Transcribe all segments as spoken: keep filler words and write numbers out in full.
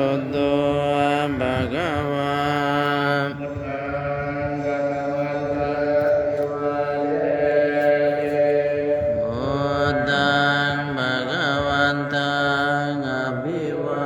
Buddho bhagavā. Buddhaṃ bhagavantaṃ abhivādemi.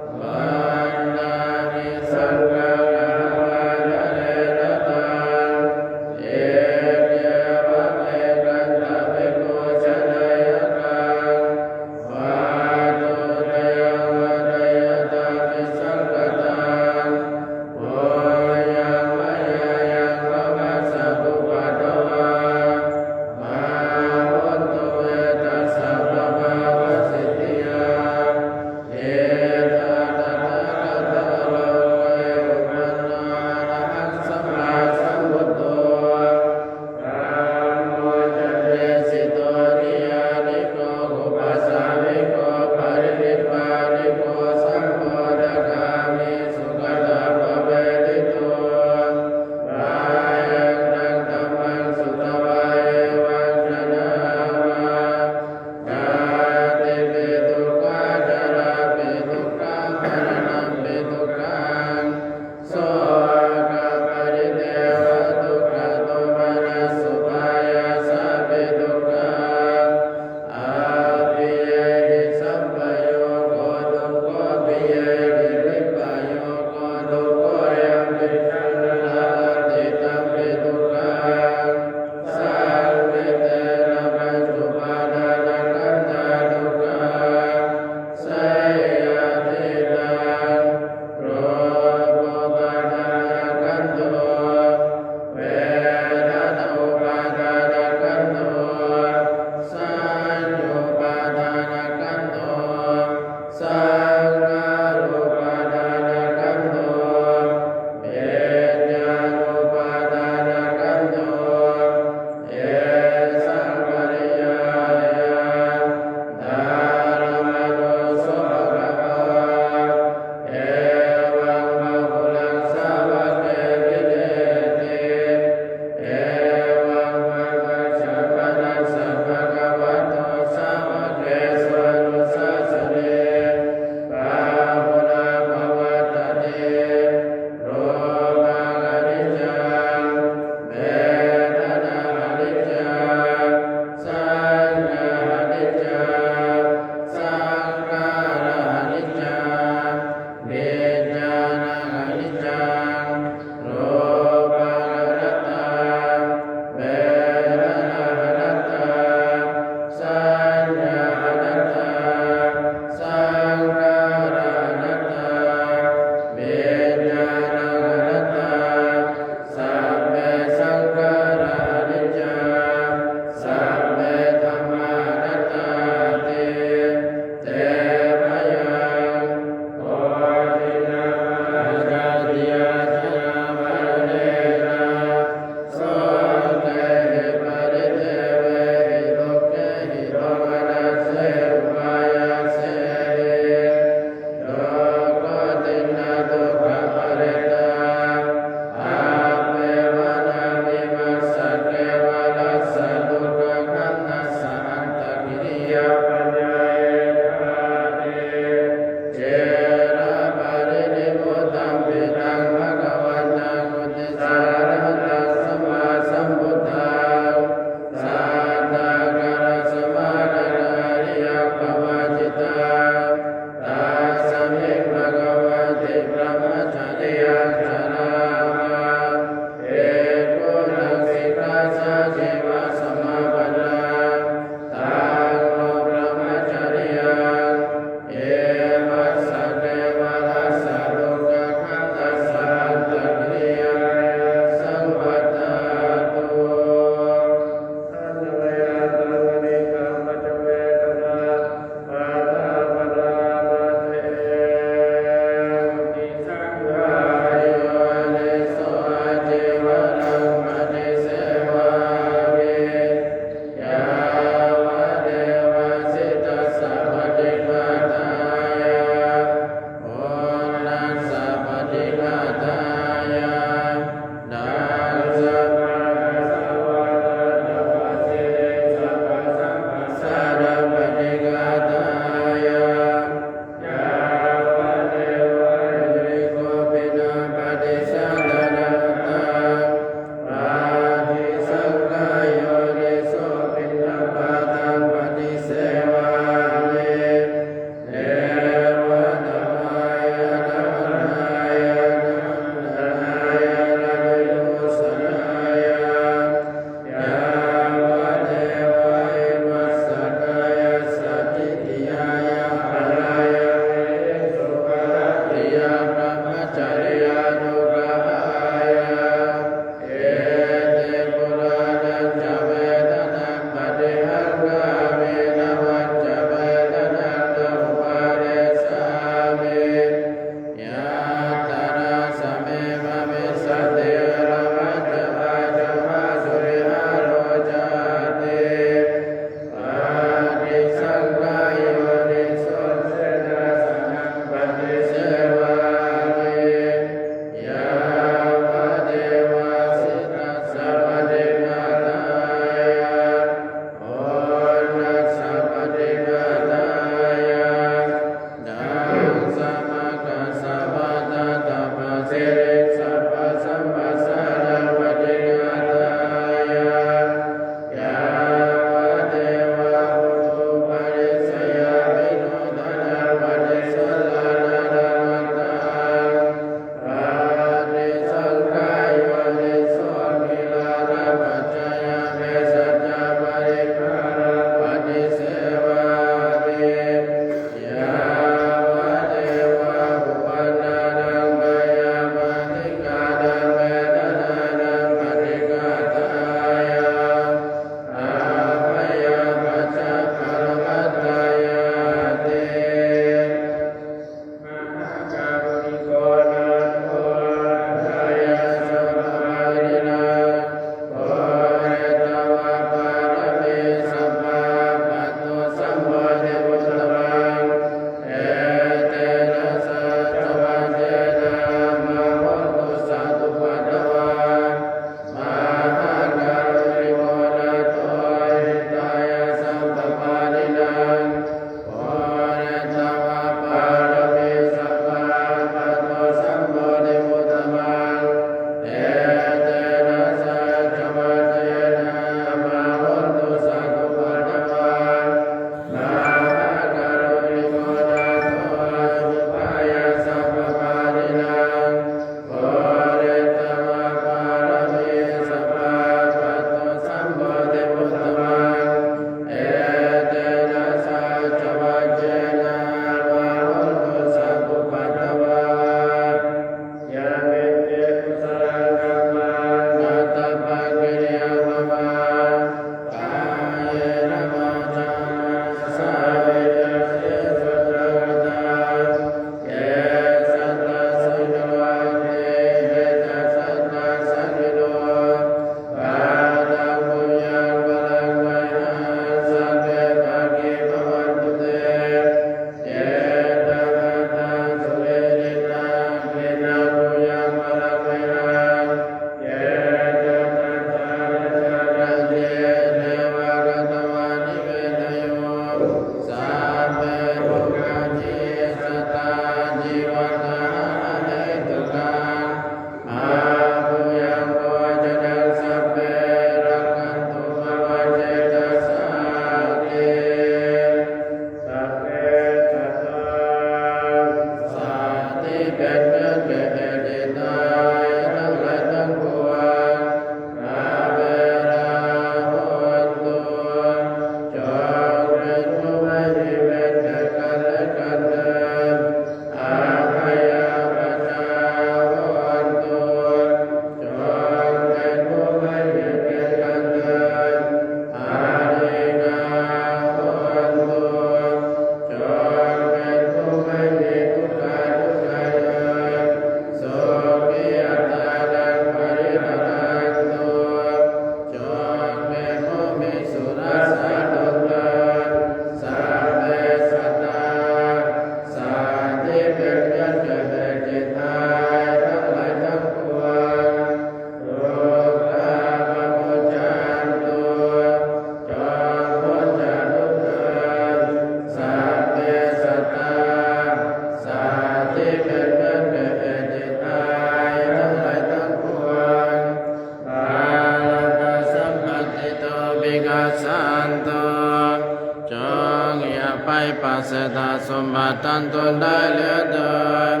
มาทันตนได้เหลือเกิน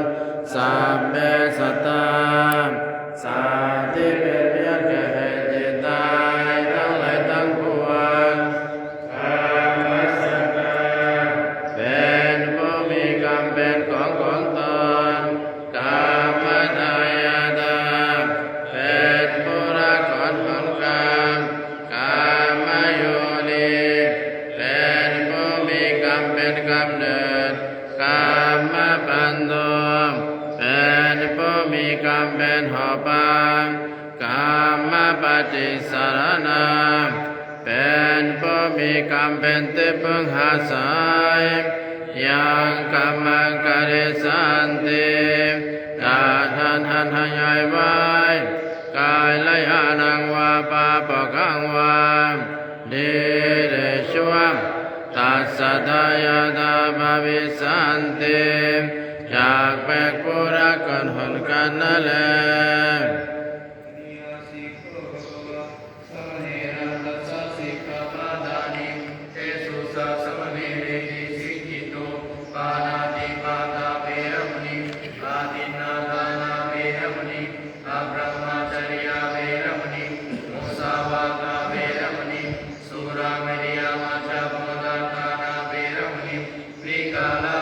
Sabbe sattā สัตว์ที่เป็นเพื่อนแก่เหตุจิตตายทั้งหลายทั้งปวง Kammassakā เป็นผู้มีกรรมเป็นของของตน Kammadāyādā เป็นผู้รักของผลกรรม Kammayonī เป็นผู้มีกรรมเป็นกำเนิด Kammabandhā เป็นผู้มีกรรมเป็นหอปาง Kammapaṭisaraṇā เป็นผู้มีกรรมเป็นที่พึ่งอาศัย Yaṃ kammaṃ karissanti การอันท่านให้ไว้ kalyāṇaṃ vā pāpakaṃ vā ดีหรือชั่ว Tassa dāyādā bhavissanti จักเป็นผู้รักเกื้อหนุนกันนั่นแล Samaṇānattha sikkhāpadāni. Tesu sāsamaṇere vijikkhito pāṇātipātā veramaṇī adinnādānā veramaṇī abrahmacariyā veramaṇī musāvādā veramaṇī surāmerayamajjapamādaṭṭhānā veramaṇī vikālā